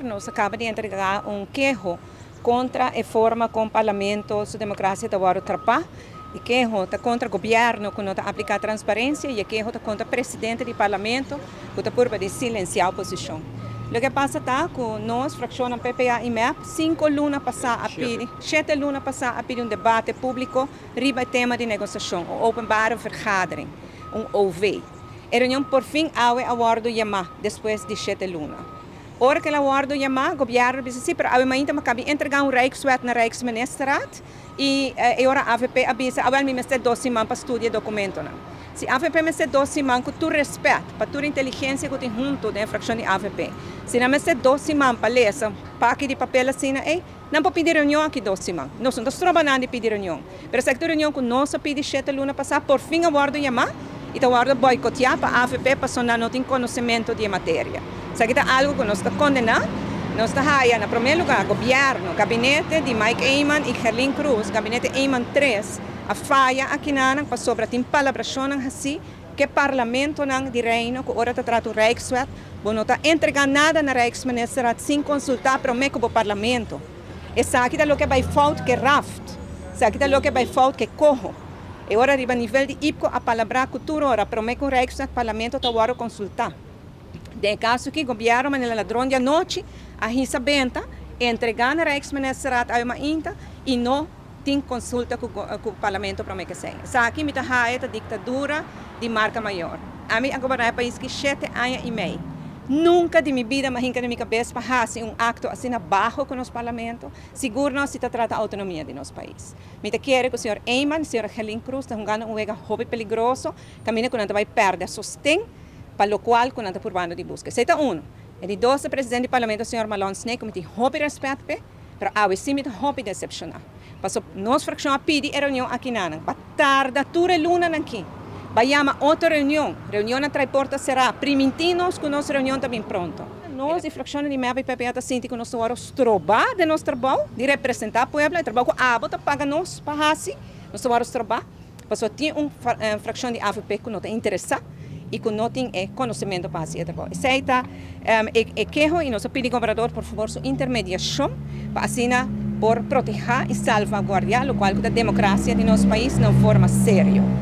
Nos a caba di entrega un keho contra e forma con Parlamento su democracia ta wordo trapa. E keho ta contra gobierno cu no ta aplica transparencia y e keho ta contra presidente di Parlamento cu ta purba di silencia oposicion. Loke a pasa ta cu nos, fraccionnan PPA y mep, cinco luna pasa a pidi, shete luna pasa a pidi un debate publico riba e tema di negociacion, un openbare vergadering, un OV. E reunion porfin awe a wordo yama despues di shete luna. Ora cu el a wordo yama, gobierno a bisa si, pero awe mainta mi a cabi entrega un Rijkswet na Rijksministerraad y e ora avp a bisa, awel mi mester dos siman pa studia e documentonan. Si avp mester dos siman, cu tur respet pa tur inteligencia cu tin hunto den e fraccion di avp, si nan mester dos siman pa lesa un paki di papel asina ey, nan por pidi reunion aki dos siman. Nos no ta stroba nan di pidi reunion. Pero esaki ta un reunion cu nos a pidi shete luna pasa, porfin a wordo yama y ta wordo boicotea pa avp pasobra nan no tin conocemento di e materia. Esaki ta algo cu nos ta condena. Nos ta haya na prome lugar gobierno, gabinete di Mike Eman y Gerlin Croes, gabinete Eman tres, a faya akinanan pasobra tin palabracionnan haci cu e parlamentonan di Reino cu ora ta trata un Rijkswet bo no ta entrega nada na Rijksministerraad sin consulta prome cu bo parlamento. Esaki ta loke a bay fout cu e raft. Esaki ta loke a bay fout cu e coho. E ora riba nivel di IPKO a palabra cu tur ora prome cu un Rijkswet parlamento ta wordo consulta. Den e caso aki gobierno manera ladron di anochi a hisa benta, entrega na Rijksministerraad awe mainta y no tin consulta cu parlamento prome cu esey. Esaki mi ta haya ta dictadura di marca mayor. Ami a goberna e pais ki shete aña y mey. Nunca di mi bida m'a hinca den mi cabes pa haci un acto asina baho cu nos parlamento, sigur no si ta trata autonomia di nos pais. Mi ta kere cu señor Eman y señora Gerlin Croes ta hungando un wega hopi peligroso caminda cu nan ta bay perde sosten pa locual cu nan ta purbando di busca. Esey ta uno. E di dos ta presidente di parlamento señor Marlon Sneek cu mi tin hopi respet p'e, pero awe si mi ta hopi decepciona. Paso nos fraccion a pidi e reunion aki nanan. Ba tarda tur e lunanan ki. Ba yama otro reunion. Reunionnan trae porta cera. Priminti nos cu nos reunion ta bin pronto. Nos di fraccionnan di mep y PPA ta sinti cu nos ta worde stroba den nos trabou di representa pueblo. E trabou cu abo ta paga nos pa haci, nos ta worde stroba. Pasobra tin un fraccion di avp cu no ta interesa y cu no tin e conocemento pa haci e trabou. Esey ta e keho y nos a pidi gobernador por favor su intermediacion pa asina por proteha y salvaguardia locual cu ta democracia di nos pais na un forma serio.